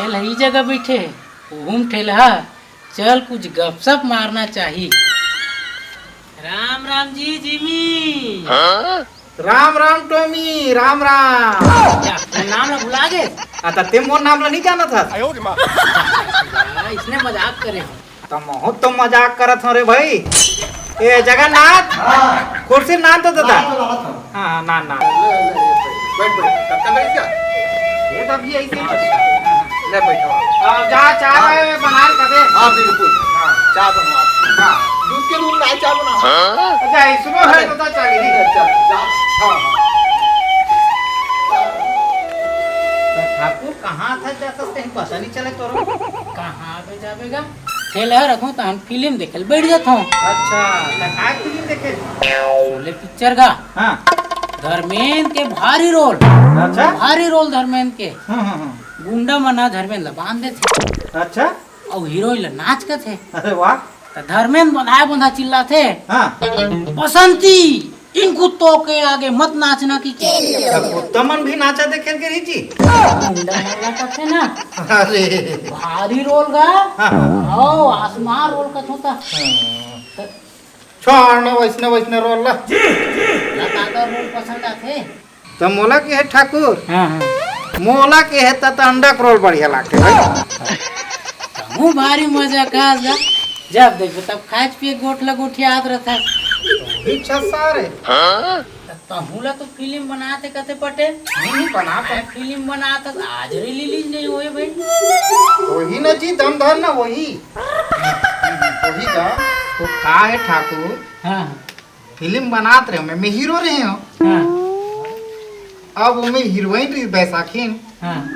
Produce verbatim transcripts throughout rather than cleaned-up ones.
ठेलहा ई जगह बइठे हे, ओहू म ठेलहा। चल, कुछ गपशप मारना चाही। राम राम जी, जिमी। राम राम टोमी, राम राम। का, मोर नाम ला भुला गे? आ, त तें मोर नाम ला नइ जानत हस? अइसने मजाक करे हंव। त महूं तो मजाक करत हंव रे भई। ए जगन्नाथ, हाँ। कुर्सी ल नान तो दे दा। हाँ, हाँ, नान, नान। ले, ले, ले, बैठ, बैठ। कब तक बैठ गया? ये तो अभी ऐसे ही। ले, बैठो। आ, जा, चाय वाय बना के दे। हाँ, बिल्कुल। हाँ। चाय बनवा। हाँ। दूध के दूध लाए, चाय बना। अच्छा, इसमें है तो चल ही। चल, चल, जा। हाँ, हाँ। त ठाकुर, कहाँ था जाथस, कहीं पता नइ चले तोरो। कहाँ पे जाबे गा? ठेलहा रखहूं तहन फिल्म देखे ल बइठ जाथंव। अच्छा, त काय फिल्म देखे? शोले पिक्चर गा। हाँ। धर्मेंद्र के भारी रोल। अच्छा। भारी रोल धर्मेंद्र के। हम्म, हम्म, हम्म। गुंडा मन ह धर्मेंद्र ला बांध देथे। अच्छा। अउ हीरोइन ला नाच कथे। अरे वाह। त धर्मेंद्र बंधाय बंधा चिल्लाथे। हाँ। बसंती, इन कुत्तों के आगे मत नाचना की। त कुत्ता मन भी नाचा देखे ल गे रही जी। गुंडा मन ला कथे ना। अरे। भारी रोल गा। हाँ, हाँ। हव, आसमान रोल कथों त। हाँ। छोड़ न वइसने, वइसने रोल ला। ला का का रोल पसंद आथे? त मोला के हे ठाकुर। हाँ, हाँ। मोला के हे त, त अंडा के रोल बढ़िया लागथे भाई। तहूं भारी मजा खास गा। जब देखबे तब खाए पिए गोठ ल गोठियात रथस। वही छस्सा रे। त तहूं ला तो फिल्म बनात हे कथे पटेल। नहीं, नहीं, बनात हे। फिल्म बनात हस, आज रिलीज नइ होय भाई। वही ना जी, दम धर ना वही। वही का। त का हे ठाकुर? हाँ। फिल्म बनात रहेंव, मैं, मैं हीरो रहेंव। हाँ। अब ओमे हीरोइन रही बैसाखी। हाँ।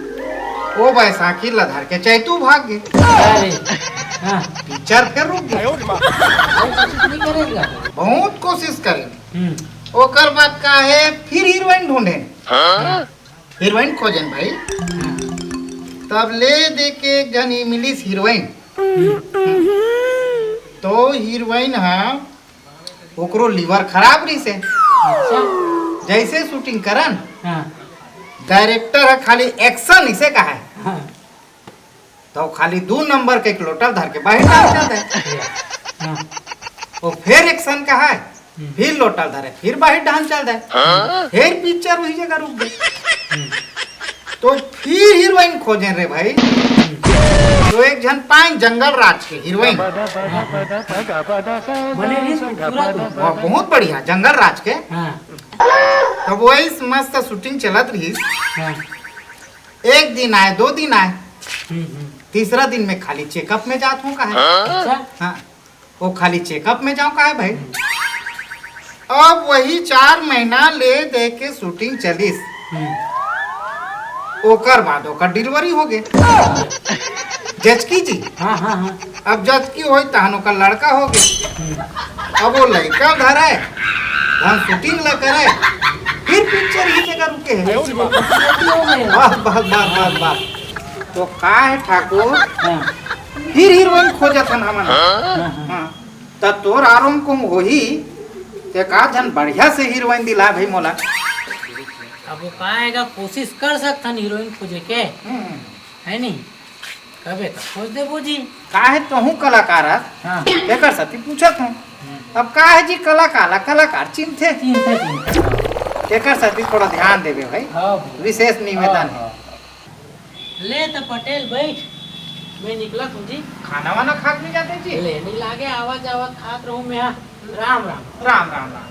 ओ बैसाखी ला धर के चैतू भाग गे। अरे। हाँ। पिक्चर फेर रुक गे। अउ कोशिश नइ करे गा? बहुत कोशिश करे। हम्म। ओकर बाद का हे, फिर हीरोइन ढूंढे। हाँ। हीरोइन खोजेन भाई। हाँ। तब ले दे के एक झन मिलिस हीरोइन। हम्म। तो हीरोइन हा ओकरो लिवर खराब रहिसे। अच्छा। जइसे शूटिंग करन, हाँ। डायरेक्टर ह खाली एक्शन इसे कहा हे। हाँ। त खाली दू नंबर के एक लोटा धर के बाहिर डाहन चल दे। हाँ। वो फेर एक्शन कहा हे, हम्म। फिर लोटा धरे, फिर बाहिर डाहन चल दे। हाँ। फिर पिक्चर वही जगह रुक गे। हम्म। तो फिर हीरोइन खोजेन रे भाई। तो एक झन पाएन जंगल राज के हीरोइन। बने रहिस खूबसूरत हो। वाह, बहुत बढ़िया, जंगल राज के। हाँ। तब वही मस्त शूटिंग चलत रहिस। हाँ। एक दिन आए, दो दिन आए। हम्म, हम्म। तीसरा दिन में खाली चेकअप में जात हूँ कहा। अच्छा। हाँ। वो खाली चेकअप में जाऊं कहा भाई। अब वही चार महीना ले दे के शूटिंग चलिस। हम्म। ओकर बाद ओकर डिलीवरी हो गे। जचकी जी। हाँ, हाँ, हाँ। अब जचकी होई तहन ओकर लड़का हो गे। हम्म। अब वो लड़का धरे, तहन शूटिंग ला करे, फिर पिक्चर ही जगह रुके हे। बस, बस, बस, बस, बस। तो का हे ठाकुर? हाँ। फिर हीरोइन खोजत हन हमन। हाँ, हाँ। हाँ। त तोर आरो म कहूं होही, त एक आध झन बढ़िया से हीरोइन दिला भाई मोला। अब वो का हे गा, कोशिश कर सकथन हीरोइन खोजे के, हम्म। हे नहीं? कबे त खोज देबो जी। का हे, तहूं कलाकार हस? हाँ। एकर सेती पूछत हूं। हम्म। अब का हे जी, कलाकार ला कलाकार चिन्हथे। चिन्हथे, चिन्हथे। एकर सेती थोड़ा ध्यान देबे भाई। हाँ भाई। विशेष निवेदन हे। हाँ, हाँ। ले त पटेल बइठ, मैं निकलत हूं जी। खाना वाना खा के नइ जाते जी? ले नइ लागे, आवत जावत खात रहूं मैं। राम राम। राम राम राम।